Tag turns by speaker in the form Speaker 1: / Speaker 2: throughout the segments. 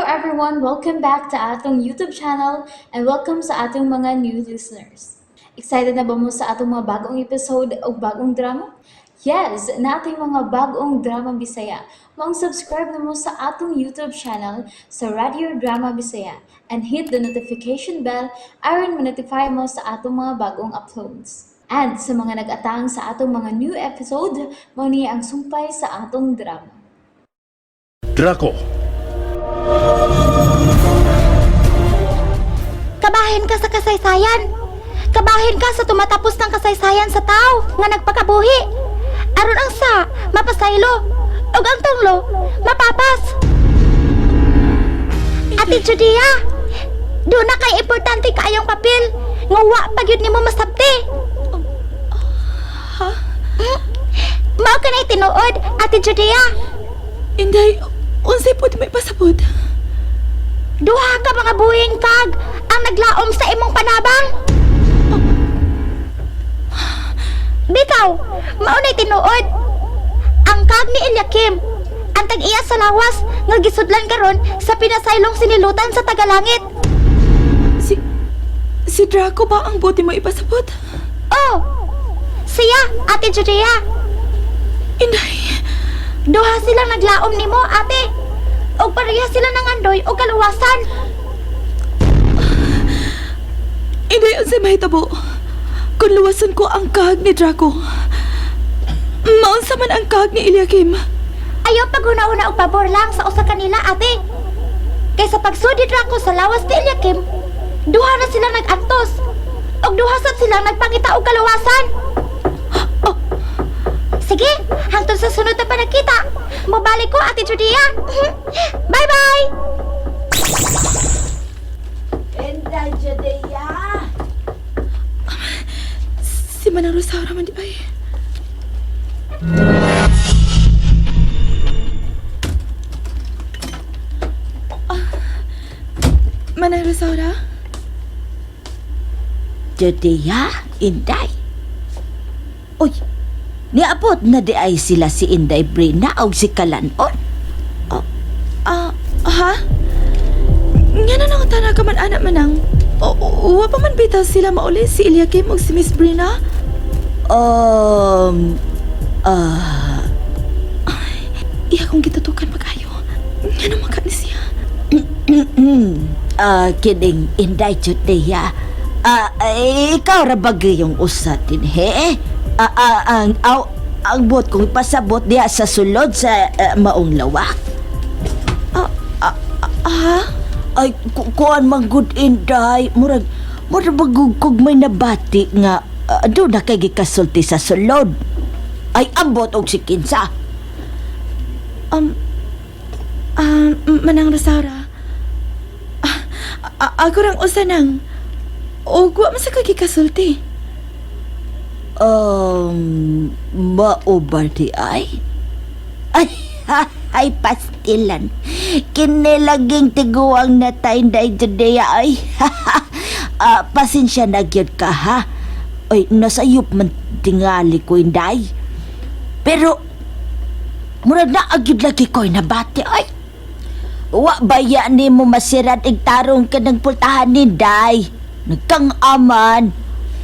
Speaker 1: everyone! Welcome back to atong YouTube channel and welcome sa atong mga new listeners. Excited na ba mo sa atong mga bagong episode o bagong drama? Yes, nating mga bagong drama Bisaya. Maong subscribe na mo sa atong YouTube channel sa Radio Drama Bisaya and hit the notification bell aron ma-notify mo sa atong mga bagong uploads. And sa mga nag-atang sa atong mga new episode, mao ni ang sumpay sa atong drama.
Speaker 2: Draco.
Speaker 3: Kabahin ka sa kasaysayan. Kabahin ka sa tumatapos ng kasaysayan sa tao nga nagpakabuhi. Aron ang sa, mapasaylo. Ug ang tunglo, mapapas. Ate Judea, doon na kay importante kaayong papel. Nga wa pa gyud nimo masabti.
Speaker 4: Ha?
Speaker 3: Mao ka na tinuod, Ate Judea.
Speaker 4: Inday, unsay pwede may pasabot?
Speaker 3: Duha ka mga buhing kag ang naglaom sa imong panabang. Bitaw, mao na'y tinuod. Ang kag ni Eliakim, ang tag-iya sa lawas nga gisudlan karon sa pinasaylong sinilutan sa tagalangit.
Speaker 4: Si Draco ba ang buti mo ipasabot?
Speaker 3: Oh, siya, Ate Judea.
Speaker 4: Inday,
Speaker 3: Duha silang naglaom nimo, ate. Og pareha sila ng andoy og kaluwasan.
Speaker 4: Inday, unsay mahitabo? Kung luwasan ko ang kag ni Draco, maunsa man ang kag ni Eliakim?
Speaker 3: Ayaw paghuna-huna og pabor lang sa usa kanila, ate. Kay sa pagsudi Draco sa lawas ni Eliakim, duha na sila nag-antos. Og duha sad sila nagpangita og kaluwasan.
Speaker 4: Oh.
Speaker 3: Sige, hangtod sa sunod na panagkita. Mobalik ko, Ate Judea. Bye-bye!
Speaker 5: Inday Judea!
Speaker 4: Si Manang Rosaura man di ay. Ah, Manang Rosaura?
Speaker 5: Judea, Inday. Uy, niabot na di ay sila si Inday Brina o si Kalanon.
Speaker 4: Ah, ha? Nga na nang tana ka man anak manang. O, o, wa pa man bitaw sila mauli si Eliakim ug si Miss Brina?
Speaker 5: Um, ah,
Speaker 4: Iya kong gitutukan pag-ayo. Nga na maka ni siya.
Speaker 5: Kining Inday Judea. Ah, eh, ikaw ra ba yung usa dinhi? Ah, ah, ang aw, ang buot kong ipasabot diha sa sulod sa maong lawak.
Speaker 4: Ah,
Speaker 5: Ay, kuan man gud Inday, murag bagug kog may nabati nga doon na kay gikasulti sa sulod. Ay, ambot og si kinsa.
Speaker 4: Manang Rosaura. Ah, ako rang usa nang. O wa man sa kagikasulti.
Speaker 5: Mao ba di ay? Ay, ay, pastilan. Kinilaging tiguang na Inday Judea ay. Ah, pasensya na gyud ka ha. Ay, nasayop man tingali ko Inday. Pero, murag na agyud lagi ko'y nabati ay. Wa baya ni mo masirad igtarong ka ng pultahan ni Day. Nagkang-aman.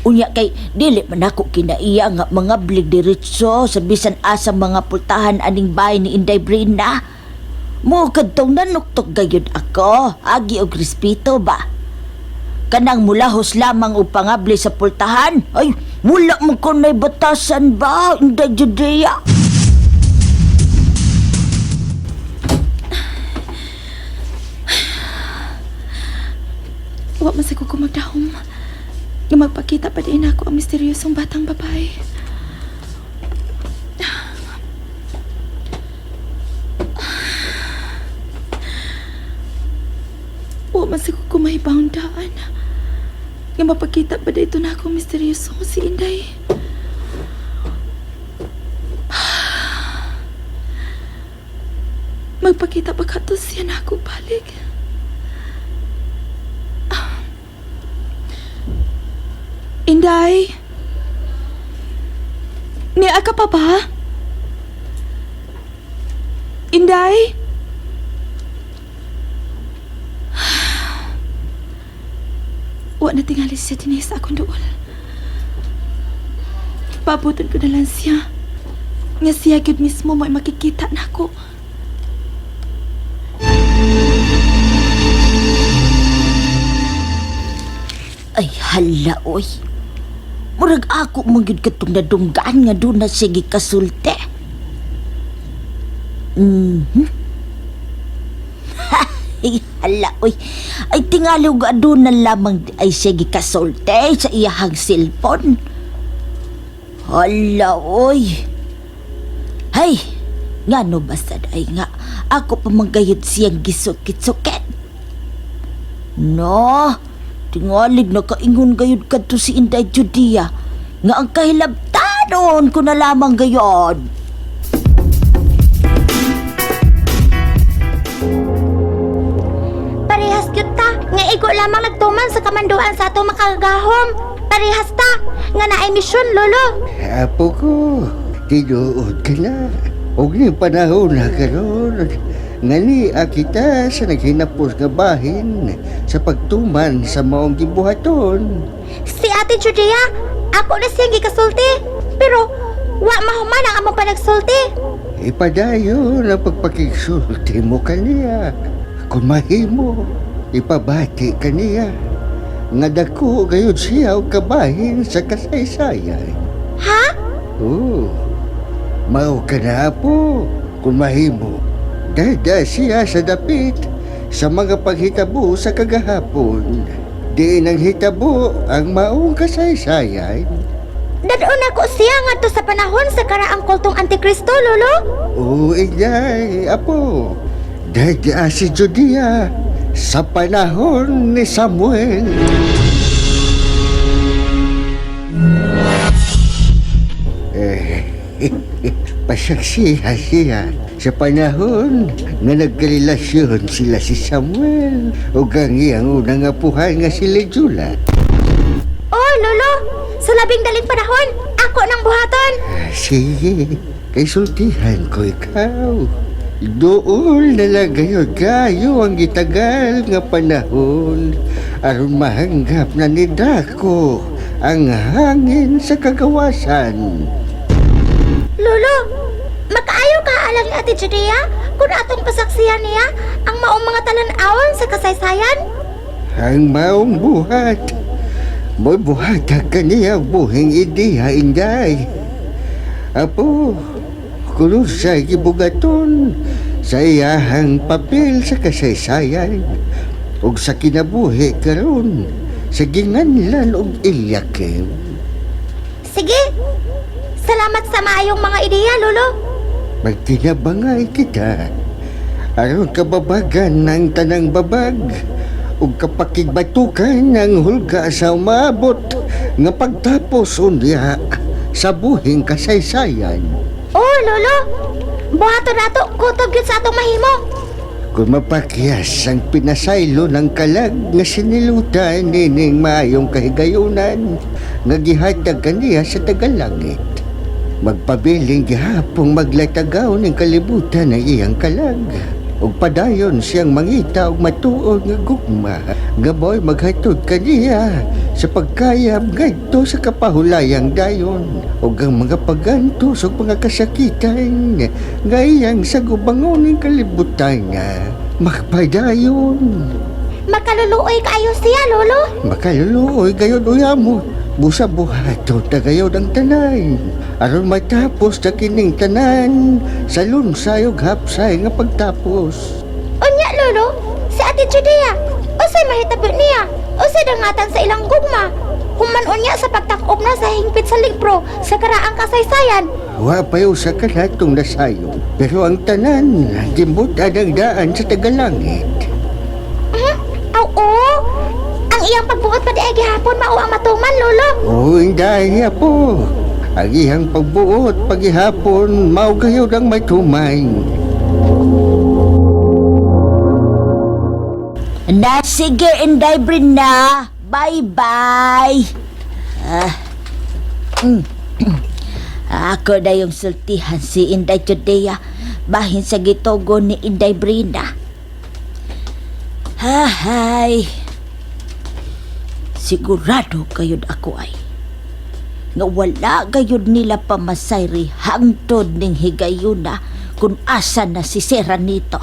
Speaker 5: Unya kay dili man ako kinaiya nga mga blig diretso sa bisan asa mga pultahan aning bahay ni Inday Brina. Mo kadtong nanuktok gayud ako, agi og respeto ba. Kanang mulahos lamang og pangabli sa pultahan. Ay, wala man ko nay batasan ba, Inday Judea.
Speaker 4: Wa man sa ko magdahom. Nga magpakita pa din ako ang misteryosong batang babae. Wa man sa ko mahibawang daan. Nga mapakita pa dito na ako ang misteryoso si Inday. Magpakita pa ka to siya na ako balik. Inday? Niya ka pa ba? Inday? Wa na tingali siya dinhi sa akong duol. Paabuton ko na lang siya. Nga siya gyud mismo mo'y makikita nako.
Speaker 5: Ay, hala, oy. Murag ako man gyud katong nadunggaan nga doon na siya gikasulti. Ay, hala, oy. Ay, tingali og aduna lamang ay siya gikasulti sa iyahang cellphone. Hala, oy. Hay, nga no basta ay nga. Ako pa man gayud siyang gisukit-sukit. No, tingalig nakaingon gayud kadto si Inday Judea nga ang kahilabtanon ko na lamang gayod.
Speaker 3: Parehas gyud ta nga igo lamang nagtuman sa kamanduan sa atong makagagahom. Parehas ta nga naay misyon, Lolo.
Speaker 6: Apo ko, tinuod ka na. Huwag ni panahon na karon. Ngani kita sa naghinapos nga bahin sa pagtuman sa maong gibuhaton.
Speaker 3: Si Ate Judea, ako na siyang gikasulti. Pero wa mahuman ang among panagsulti.
Speaker 6: Ipadayon ang pagpakigsulti mo kaniya. Kung mahimo, ipabati kaniya. Nga dako gayud siya og kabahin sa kasaysayan.
Speaker 3: Ha?
Speaker 6: Oo. Mao ka na po, kung mahimo. Dada siya sa dapit sa mga paghitabo sa kagahapon. Di nang hitabo ang maong kasaysayan.
Speaker 3: Dadon ako siya ngadto sa panahon sa karaang kultong Antikristo, Lolo.
Speaker 6: Oo, inday, apo. Dada si Judea sa panahon ni Samuel. Eh, pasaksiha siya sa panahon nga nagkarelasyon sila si Samuel o ang iyang unang apuhan nga si Lejula.
Speaker 3: Oh, Lolo, sa labing daling panahon, ako nang buhaton.
Speaker 6: Sige, kay sultihan ko ikaw. Dool na lang gayon kayo ang gitagal nga panahon aron mahanggap na ni Draco ang hangin sa kagawasan.
Speaker 3: Lolo, makaayo ka alang ni Ate Judea kung atong pasaksihan niya ang maong mga talan-awon sa kasaysayan.
Speaker 6: Ang maong buhat. Mo'y buhat kaniya buhing ideya, inday. Apo, kuno sa gibugaton sa iyahang papel sa kasaysayan ug sa kinabuhi karon sa ginganlan og Eliakim.
Speaker 3: Sige, salamat sa maayong mga ideya, Lolo.
Speaker 6: Magtinabangay kita aron kababagan ng tanang babag ug kapakigbatukan ng hulga sa umaabot nga pagtapos unya sa buhing kasaysayan.
Speaker 3: Oh, Lolo, buhaton nato kutob gyud sa atong mahimo.
Speaker 6: Kung mapakyas ang pinasaylo ng kalag nga sinilutan nining maayong kahigayunan nga gihatag kaniya sa tagalangit. Magpabiling gihapong maglatagaw ning kalibutan ng iyang kalag. Ug padayon siyang mangita og matuod nga gugma nga mo'y maghatod kaniya sa pagkayab ngadto sa kapahulayang dayon ug ang mga pagantos ug mga kasakitan nga iyang sagubangon ning kalibutan nga magpadayon.
Speaker 3: Makaluluoy kaayo siya, Lolo.
Speaker 6: Makaluluoy gayon uya mo. Busa buhato ta gayon ang tanan. Aron matapos ta kining tanan sa lunsay ug hapsay nga pagtapos.
Speaker 3: Unya, Lolo, si Ate Judea, usay mahitabo niya, usay dangatan sa ilang gugma. Human unya sa pagtak-op na sa hingpit sa libro sa karaang kasaysayan.
Speaker 6: Wa pa sa kanatong nasayo. Pero ang tanan, gimbut ang daan sa tagalangit.
Speaker 3: Aw, oo. Ang iyang pagbuot pa di ay gihapon mao ang matuman, Lolo.
Speaker 6: O, inday po. Ang iyang pagbuot pagihapon, mao gayon ang matuman.
Speaker 5: Na sige, Inday Brina. Bye-bye. Ah. Ako na yung sultihan si Inday Judea. Bahin sa gitugo ni Inday Brina. Hahay. Sigurado gayud ako ay nga wala gayud nila pamasayri hangtod ning higayuna kung asa na si Seranito.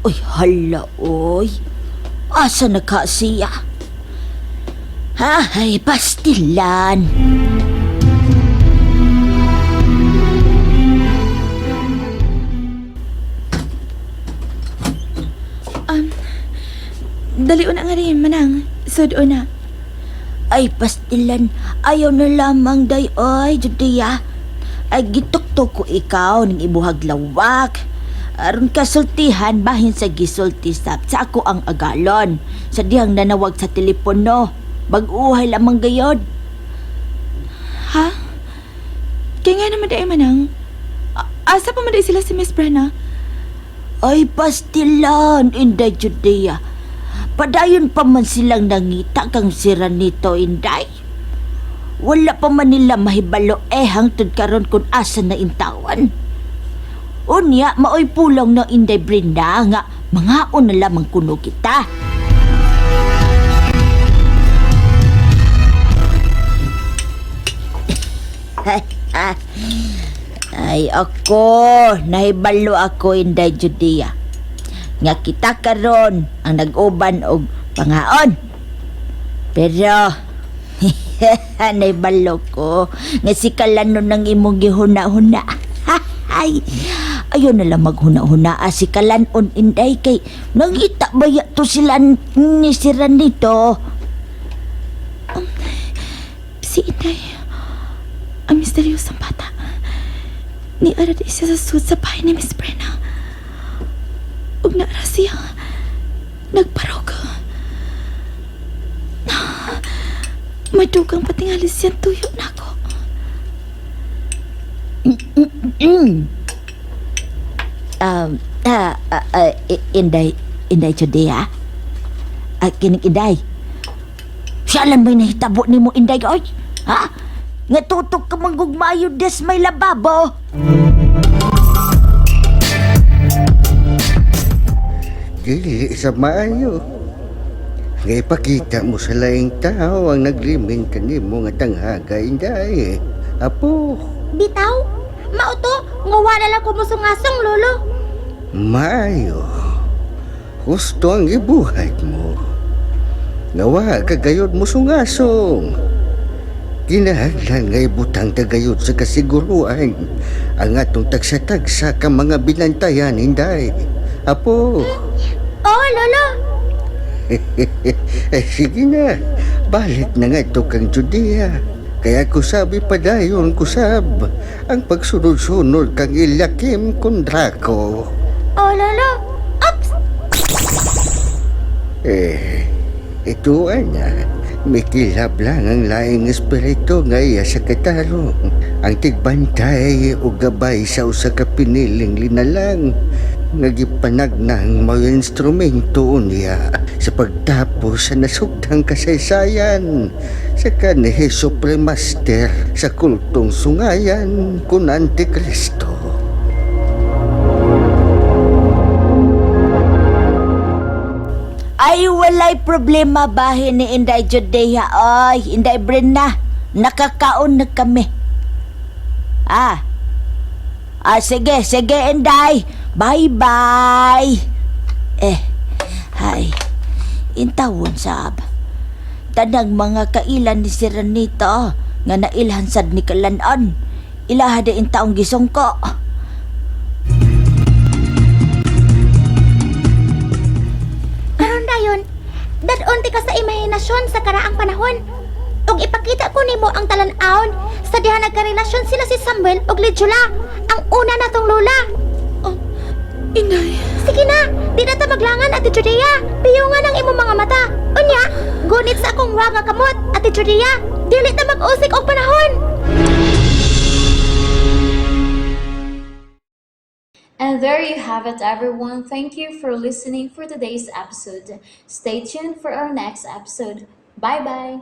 Speaker 5: Uy, hala, oy. Asa na ka siya? Ay, pastilan.
Speaker 4: Dali una nga rin, Manang. Sud una.
Speaker 5: Ay, pastilan, ayaw na lamang day, oy, Judea. Ay, gituktok ko ikaw ng ibuhag lawak. Aron kasultihan, bahin sa gisulti sa ako ang agalon. Sa dihang nanawag sa telepono. Bag-uhay lamang gayod.
Speaker 4: Ha? Kaya nga naman day, Manang. Asa pa man day sila si Miss Brenna?
Speaker 5: Ay, pastilan, Inday Judea. Padayon pa man silang nangita kang sira nito, Inday. Wala pa man nila mahibalo eh hangtod karon kung asa na intawan. Unya, maoy pulong ng Inday Brenda nga mangaon na lamang kuno kita. Ay, ako, nahibalo ako Inday Judea. Nga kita karon ang nag-uban og pangaon. Pero, nahibalo ko nga si Kalano ng imong gihuna-huna. Ay, ayaw na lang maghuna-huna ah, si Kalanon Inday kay nangita baya to sila ni si Ranito.
Speaker 4: Si Inday, ang misteryosong bata. Ni Arad siya sa sud sa bahay ni Miss Brenna. Ug naara siya, nagparog. Madugang patingali siyang tuyo na ako.
Speaker 5: Inday, Inday Judea. Ah, kining Inday. Siya lang ba'y nahitabo ni mo, Inday, oy? Ha? Nga tutok ka manggugmayo des may lababo.
Speaker 6: Dili sa maayo. Nga ipakita mo sa laing tao ang naglimin kanimo nga tanghaga, Inday. Apo,
Speaker 3: Bitaw, mao to nga wala lang ko musungasong, lolo.
Speaker 6: maayo. Husto ang ibuhat mo. Nawa kagayod mo sungasong. Kinahanglan nga ibutang tagayod sa kasiguruan ang atong tagsa-tagsa ka mga binantayan, Inday. Apo,
Speaker 3: Oh, lolo.
Speaker 6: eh, sige na. Balik na nga ito kang Judea. Kaya kusabi pa dayon kusab ang pagsunod-sunod kang Eliakim kun Draco.
Speaker 3: Oh, lolo. Oops!
Speaker 6: Eh, ito na. Mikilab lang ang laing espiritu nga iya sa katarong. Ang tigbantay o gabay sa usa ka piniling linalang nga gipanagnang mga instrumento niya sa pagtapos sa nasugdang kasaysayan sa kanhi Supreme Master sa kultong sungayan kun Antikristo.
Speaker 5: Ay, walay problema bahin ni Inday Judea. Ay, Inday Brenda, nakakaon na kami. Ah, ah sige, sige Inday. Bye-bye. Eh, hay, intawon saab. Tanang mga kailan ni si Ranita nga nailhan sad ni Kalanon. Ilaha da intaong gisungko.
Speaker 3: Karon dayon, dad-on ti ka sa imahinasyon sa karaang panahon. Ug ipakita ko nimo ang talan-awon sa diha nagkarelasyon sila si Samuel ug Lijula, ang una natong lola.
Speaker 4: Oh, Inday,
Speaker 3: Sige na, di na ta maglangan, Ate Judea. Piyungan ang imong mga mata. Unya, gunit sa akong wa nga kamot, Ate Judea. Dili ta mag-usik og panahon.
Speaker 1: And there you have it, everyone. Thank you for listening for today's episode. Stay tuned for our next episode. Bye bye.